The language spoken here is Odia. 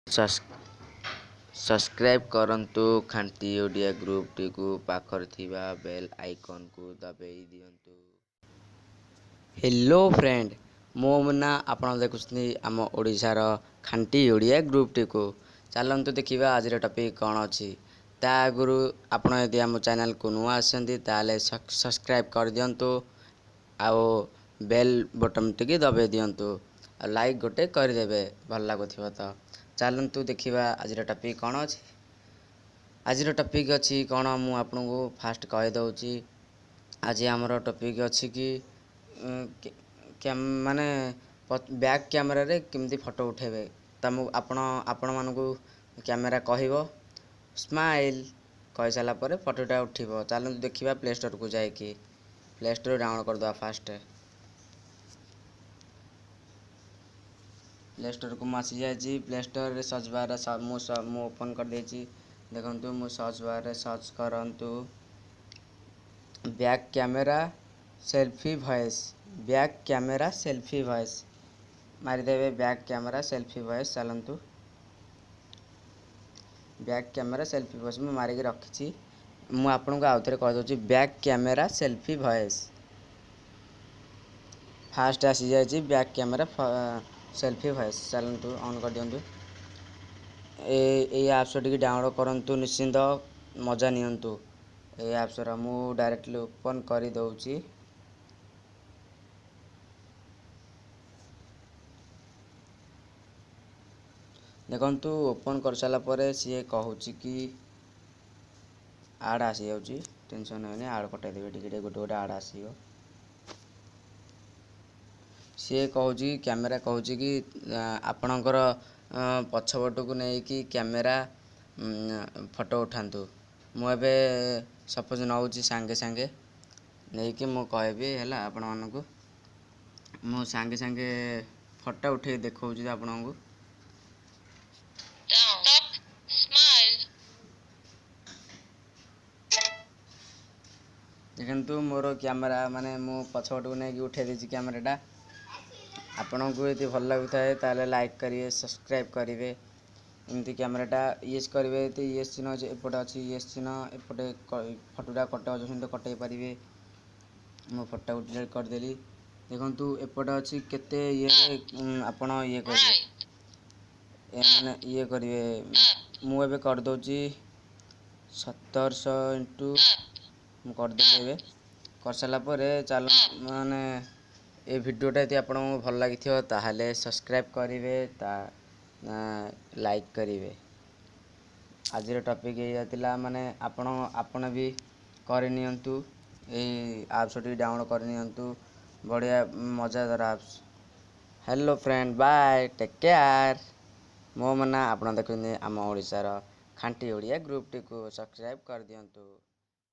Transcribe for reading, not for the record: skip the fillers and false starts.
ସବସ୍କ୍ରାଇବ୍ କରନ୍ତୁ ଖାଣ୍ଟି ଓଡ଼ିଆ ଗ୍ରୁପ୍ଟିକୁ, ପାଖରେ ଥିବା ବେଲ୍ ଆଇକନ୍କୁ ଦବାଇ ଦିଅନ୍ତୁ। ହ୍ୟାଲୋ ଫ୍ରେଣ୍ଡ, ମୋ ମୁନା, ଆପଣ ଦେଖୁଛନ୍ତି ଆମ ଓଡ଼ିଶାର ଖାଣ୍ଟି ଓଡ଼ିଆ ଗ୍ରୁପ୍ଟିକୁ। ଚାଲନ୍ତୁ ଦେଖିବା ଆଜିର ଟପିକ୍ କ'ଣ ଅଛି। ତା ଆଗରୁ ଆପଣ ଯଦି ଆମ ଚ୍ୟାନେଲକୁ ନୂଆ ଆସିଛନ୍ତି, ତାହେଲେ ସବସ୍କ୍ରାଇବ୍ କରିଦିଅନ୍ତୁ ଆଉ ବେଲ୍ ବଟନ୍ ଟିକେ ଦବାଇ ଦିଅନ୍ତୁ ଆଉ ଲାଇକ୍ ଗୋଟେ କରିଦେବେ ଭଲ ଲାଗୁଥିବ ତ। ଚାଲନ୍ତୁ ଦେଖିବା ଆଜିର ଟପିକ୍ କ'ଣ ଅଛି। ଆଜିର ଟପିକ୍ ଅଛି କ'ଣ, ମୁଁ ଆପଣଙ୍କୁ ଫାଷ୍ଟ କହିଦେଉଛି। ଆଜି ଆମର ଟପିକ୍ ଅଛି କି ମାନେ ବ୍ୟାକ୍ କ୍ୟାମେରାରେ କେମିତି ଫଟୋ ଉଠାଇବେ। ତମକୁ ଆପଣ ଆପଣମାନଙ୍କୁ କ୍ୟାମେରା କହିବ ସ୍ମାଇଲ୍, କହିସାରିଲା ପରେ ଫଟୋଟା ଉଠିବ। ଚାଲନ୍ତୁ ଦେଖିବା ପ୍ଲେ ଷ୍ଟୋରକୁ ଯାଇକି ପ୍ଲେ ଷ୍ଟୋର ଡାଉନଲୋଡ଼ କରିଦେବା। ଫାଷ୍ଟ ପ୍ଲେ ଷ୍ଟୋରକୁ ମୁଁ ଆସିଯାଇଛି। ପ୍ଲେ ଷ୍ଟୋରରେ ସର୍ଚ୍ଚ ବାରରେ ମୁଁ ଓପନ୍ କରିଦେଇଛି। ଦେଖନ୍ତୁ, ମୁଁ ସର୍ଚ୍ଚ ବାରରେ ସର୍ଚ୍ଚ କରନ୍ତୁ back camera selfie voice. Back camera selfie voice ମାରିଦେବେ, ବ୍ୟାକ୍ କ୍ୟାମେରା ସେଲ୍ଫି ଭଏସ୍। ଚାଲନ୍ତୁ, ବ୍ୟାକ୍ କ୍ୟାମେରା ସେଲ୍ଫି ଭଏସ୍ ମୁଁ ମାରିକି ରଖିଛି। ମୁଁ ଆପଣଙ୍କୁ ଆଉ ଥରେ କହିଦେଉଛି, back camera selfie voice fast ଆସିଯାଇଛି, ବ୍ୟାକ୍ କ୍ୟାମେରା ସେଲ୍ଫି ଭଏସ୍। ଚାଲନ୍ତୁ, ଅନ୍ କରିଦିଅନ୍ତୁ। ଏଇ ଆପ୍ସ ଟିକେ ଡାଉନଲୋଡ଼ କରନ୍ତୁ, ନିଶ୍ଚିନ୍ତ ମଜା ନିଅନ୍ତୁ ଏଇ ଆପ୍ସର। ମୁଁ ଡାଇରେକ୍ଟଲି ଓପନ୍ କରିଦେଉଛି। ଦେଖନ୍ତୁ, ଓପନ୍ କରିସାରିଲା ପରେ ସିଏ କହୁଛି କି ଆଡ଼୍ ଆସିଯାଉଛି। ଟେନସନ୍ ହେବେନି, ଆଡ଼୍ କଟାଇଦେବେ। ଟିକେ ଟିକେ ଗୋଟେ ଗୋଟେ ଆଡ଼୍ ଆସିବ। ସିଏ କହୁଛି, କ୍ୟାମେରା କହୁଛି କି ଆପଣଙ୍କର ପଛପଟକୁ ନେଇକି କ୍ୟାମେରା ଫଟୋ ଉଠାନ୍ତୁ। ମୁଁ ଏବେ ସପୋଜ୍ ନେଉଛି, ସାଙ୍ଗେ ସାଙ୍ଗେ ନେଇକି ମୁଁ କହିବି ହେଲା ଆପଣମାନଙ୍କୁ। ମୁଁ ସାଙ୍ଗେ ସାଙ୍ଗେ ଫଟୋ ଉଠେଇ ଦେଖାଉଛି ଆପଣଙ୍କୁ। Down, up, smile. ଦେଖନ୍ତୁ, ମୋର କ୍ୟାମେରା ମାନେ ମୁଁ ପଛପଟକୁ ନେଇକି ଉଠେଇ ଦେଇଛି କ୍ୟାମେରାଟା। ଆପଣଙ୍କୁ ଯଦି ଭଲ ଲାଗୁଥାଏ, ତାହେଲେ ଲାଇକ୍ କରିବେ, ସବସ୍କ୍ରାଇବ୍ କରିବେ। ଏମିତି କ୍ୟାମେରାଟା ୟେସ୍ କରିବେ ଯଦି ୟେସ୍ ଚିହ୍ନ ଅଛି, ଏପଟେ ଅଛି ୟେସ୍ ଚିହ୍ନ, ଏପଟେ ଫଟୋଟା କଟାଉଛି, ସେମିତି କଟାଇ ପାରିବେ। ମୁଁ ଫଟୋଟାକୁ ଡିଲିଟ୍ କରିଦେଲି। ଦେଖନ୍ତୁ, ଏପଟେ ଅଛି କେତେ ଇଏରେ ଆପଣ ଇଏ କରିବେ, ମାନେ ଇଏ କରିବେ। ମୁଁ ଏବେ କରିଦେଉଛି 1700 ଇଣ୍ଟୁ ମୁଁ କରିଦେଲି। ଏବେ କରିସାରିଲା ପରେ ଚାଲ, ମାନେ ଏ ଭିଡ଼ିଓଟା ଯଦି ଆପଣଙ୍କୁ ଭଲ ଲାଗିଥିବ, ତାହେଲେ ସବସ୍କ୍ରାଇବ୍ କରିବେ, ତା ଲାଇକ୍ କରିବେ। ଆଜିର ଟପିକ୍ ଏଇଆ ଥିଲା। ମାନେ ଆପଣ ବି କରିନିଅନ୍ତୁ, ଏଇ ଆପ୍ସଟି ଡାଉନଲୋଡ଼ କରିନିଅନ୍ତୁ, ବଢ଼ିଆ ମଜାଦାର apps. Hello friend, bye, take care. ମୋ ମନା, ଆପଣ ଦେଖୁଛନ୍ତି ଆମ ଓଡ଼ିଶାର ଖାଣ୍ଟି ଓଡ଼ିଆ ଗ୍ରୁପ୍ଟିକୁ। ସବସ୍କ୍ରାଇବ୍ କରିଦିଅନ୍ତୁ।